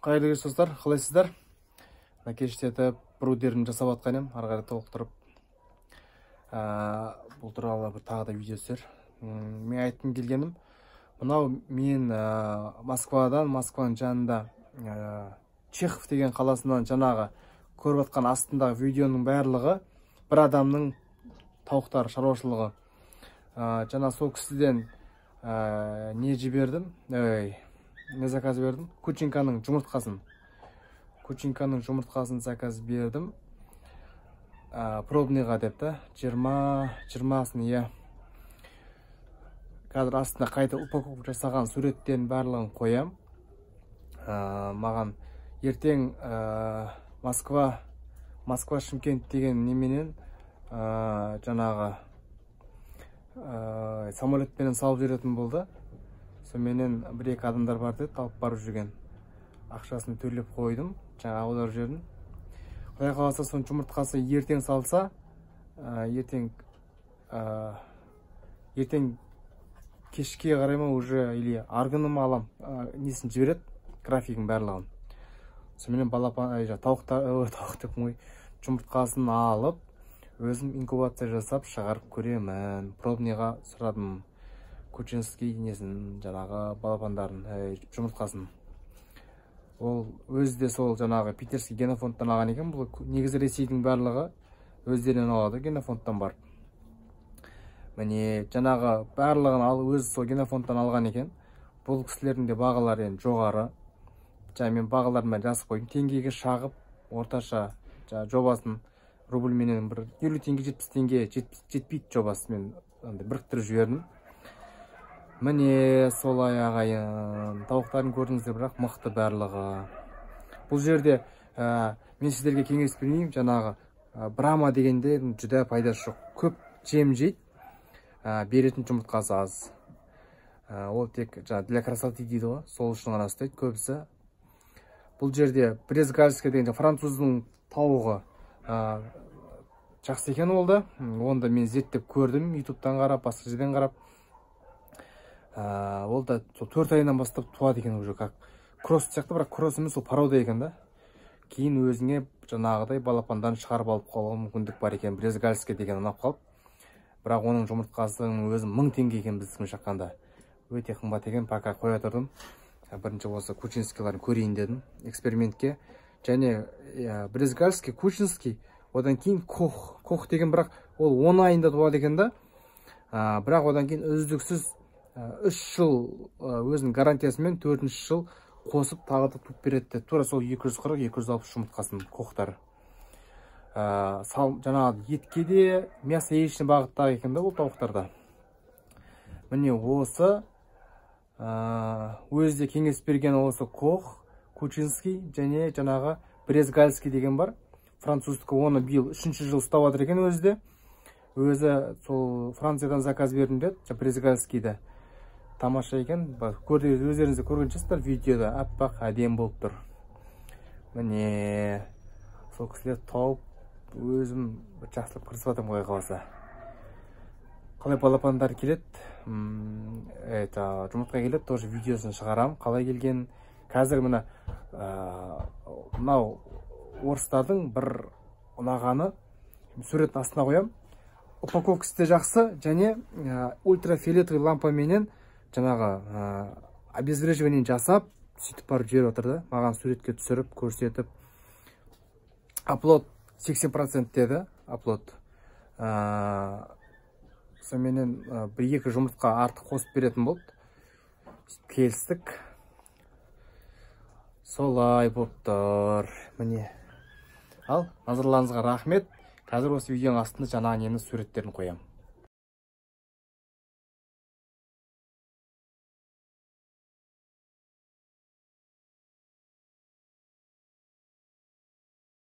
Қайырлы кеш, достар, қалайсыздар? Мына кештетіп брудерін жасап жатқан едім, ары қарай толықтырып. Бұл туралы бір тағы да видео түсер. Мен айтқым келгенім, мынау мен Москвадан, Москваның жанында Чехов деген қаласынан жаңағы көріп жатқан астындағы видеоның барлығы бір адамның тауықтар шаруашылығы. Жаңа сол кісіден не жібердім, не заказ бердім, кучинканың жұмыртқасын. Кучинканың жұмыртқасын заказ бердім. Пробныйға деп та, 20-сын, иә. Қазір астына қайта упаковка жасаған суреттерін барлығын қоям. Маған ертең Москва, Москва Шымкент деген неменен жаңағы самолетпенен салып жүретін болды. Соменен бір-екі адамдар бар деді, алып барып жүрген. Ақшасын төлеп қойдым, жаңа аударып жібердім. Құдай қаласа, соның жұмыртқасы ертең салса, ертең кешке қарай ма уже или арғы күні ма алам, несін жібереді, графигін барлығын. Соменен балапан, тауықтар, тауық деп қой, жұмыртқасын алып, өзім инкубация жасап шығарып көремін. Пробныйға сұрадым кучинский несін, жаңағы балапандарын, жұмыртқасын. Ол өзі де сол жаңағы питерский генофондтан алған екен. Бұл негізі Ресейдің барлығы өздерінен алады, генофондтан барып. Міне, жаңағы барлығын ал, өзі сол генофондтан алған екен. Бұл кісілердің де бағалары енді жоғары. Жаңа мен бағаларын бәрін жазып қойдым. Теңгеге шағып, орташа жаңа жобасын рубльменен бір 50 теңге, 70 теңге жетпейді жобасы, мен андай біріктіріп жібердім. Міне, солай, ағайын, тауықтарын көрдіңіздер, бірақ мықты барлығы. Бұл жерде мен сіздерге кеңес бермеймін, жаңағы брама дегенде жүдә пайдасы жоқ. Көп жем жейді, беретін жұмыртқасы аз. Ол тек жаңа для красоты дейді ғой, сол үшін ғана ұстайды көбісі. Бұл жерде бресгальский деген француздың тауығы жақсы екен ол да. Оны да мен зерттеп көрдім, ютубтан қарап, басқа жерден қарап. Ол да сол 4 айынан бастап туады екен уже, как кросс сияқты, бірақ кросс емес, ол порода екен да. Кейін өзіңе жаңағыдай балапандан шығарып алып қалуға мүмкіндік бар екен. Бресгальский деген ұнап қалып, бірақ оның жұмыртқасының өзі 1000 теңге екен біздікіне шаққанда, өте қымбат екен. Пока қоя тұрдым, бірінші осы кучинскийларын көрейін дедім экспериментке. Және бресгальский, кучинский, одан кейін кох, кох деген, бірақ ол 10 айында туады екен да. Бірақ одан кейін үздіксіз 3 жыл өзінің гарантиясымен, 4-ші жыл қосып тағы да туып береді. Тура сол 240-260 жұмыртқасын кохтар. Жаңағы етке де, мясо яичный бағыттағы екен да бұл тауықтарда. Міне, осы өзі де кеңес берген осы кох, кучинский және жаңағы бресгальский деген бар. Француздікі, оны биыл 3-ші жыл ұстап жатыр екен өзі де. Өзі сол Франциядан заказ бердім деді, бресгальскийді. Тамаша екен, өздеріңіз де көрген шығарсыздар видеода, аппақ әдемі болып тұр. Міне, сол кісілер тауып, өзім бір жақсылап кірісіп жатырмын, құдай қаласа. Қалай балапандар келеді, это жұмыртқа келеді, тоже видеосын шығарам, қалай келген. Қазір мына мынау орыстардың бір ұнағаны, суреттің астына қоям. Упаковкасы да жақсы және ультрафиолетовый лампаменен жаңағы обезвреживание жасап, сөйтіп барып жіберіп жатыр да. Маған суретке түсіріп, көрсетіп. Оплот 80% деді, оплот. Соменен бір-екі жұмыртқа артық қосып беретін болды. Келістік. Солай болып тұр. Міне. Ал, назарларыңызға рахмет. Қазір осы видеоның астында жаңағы нені суреттерін қоямын.